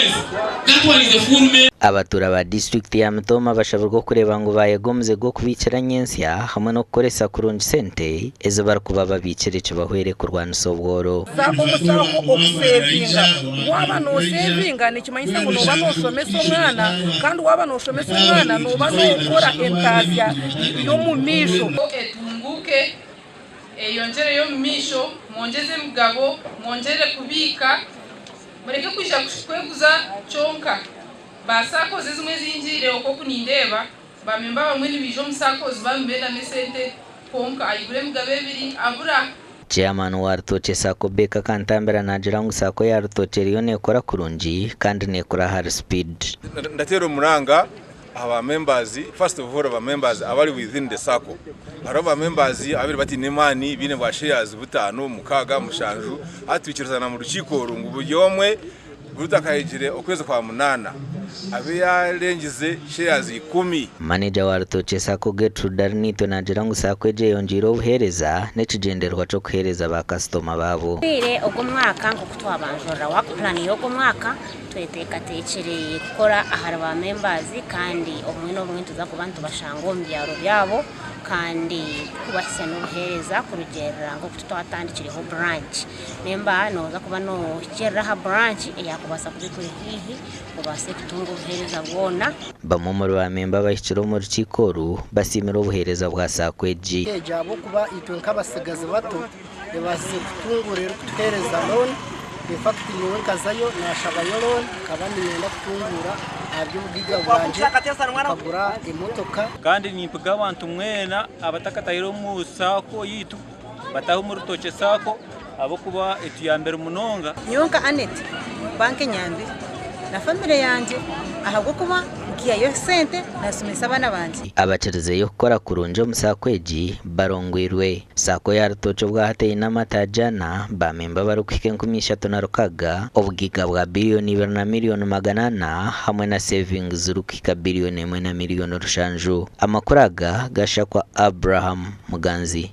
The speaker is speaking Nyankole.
That one is a full member. Abatuura ba disiturikiti ya Mitooma bashabirwe okureeba ngu baayega omuze gw'okubiikira nyentsya hamwe n'okukoresa kurungi sente ezi barikuba babiikire kibahwere kurwanisa obworo. SACCO omusaako okusevinga. Waaba noosevinga nikimanyisa ngu nooba nooshomesa omwana kandi waaba nooshomesa omwana nooba nookora entaasya y'omu maisho. Etunguuke, eyeyongyereyo omu maisho, mwongyeze emigabo, mwongyere kubiika. Mureke kwija kweguza kyonka. Ba SACCOs ezimwe ezingiire okwo oku nindeeba, ba memba abamwe nibaija omu SACCOs baba nibendamu esente kwonka ayigura emigabo ebiri abura. Chairman wa Rutookye Sacco Baker Kantambira naagira ngu Sacco ya Rutookye eriyo neekora kurungi kandi neekura ahari speed. Ndateera omuranga aha ba members, first of all ba members abari within the sacco. Hariho ba members ababaire bataine maani baine bwa shares butaano, mukaaga, mushanju, hati twikirizana mu rukiiko oru ngu buri omwe buri otakahigire okwezi kwa munaana abe yarengize shares ikumi. Maneja wa Rutookye Sacco Gertrude Arinaitwe naagira ngu Sacco egi eyongyeire obuheereza n'ekigyendererwa ky'okuheereza ba kasitoma baabo. Obwire ogw'omwaka nk'oku twabanjurira work plan y'ogw'omwaka, Tweteekateekire kukora ahari ba members kandi obumwe n'obumwe nituza kuba nitubashanga omu byaro byabo kandi kubahisya n'obuheereza kurugiirira nk'oku twatandikireho branch. Member nooza kuba noohikiirira aha branch eyaakubaasa kuba ekuri haihi obaase kutunga obuheereza bwona. Bamwe omuri ba memba abahikire omu rukiiko oru basiimire obuheereza bwa SACCO egi. Egi ahabw'okuba itwe nk'abatsigazi bato Ebaasize kutunguura erikutuheereza loan. In fact nyowe nkazayo naashabayo loan nkaba niinyenda kutunguura aha by'obugaiga bwangye nkagura emotoka. Kandi nimpiga abantu mwena abatakatahire omu saako yaitu batahe omu Rutookye saako ahabw'okuba etuyambire munonga. Nyowe nka Annet, banka enyambire na famire yangye ahabw'okuba nkihayo sente nasomesa abaana bangye. Abakirizeyo kukora kurungi omu saako egi barongwirwe. Saako ya Rutookye obwahati eine amataagi ana, ba memba abarikuhika 3600, obugaiga bwa biriyoni ibiri na miriyoni 400 hamwe na sevingi zirikuhika biriyoni emwe na miriyoni rushanju. Amakuru aga gashakwa Abraham Muganzi.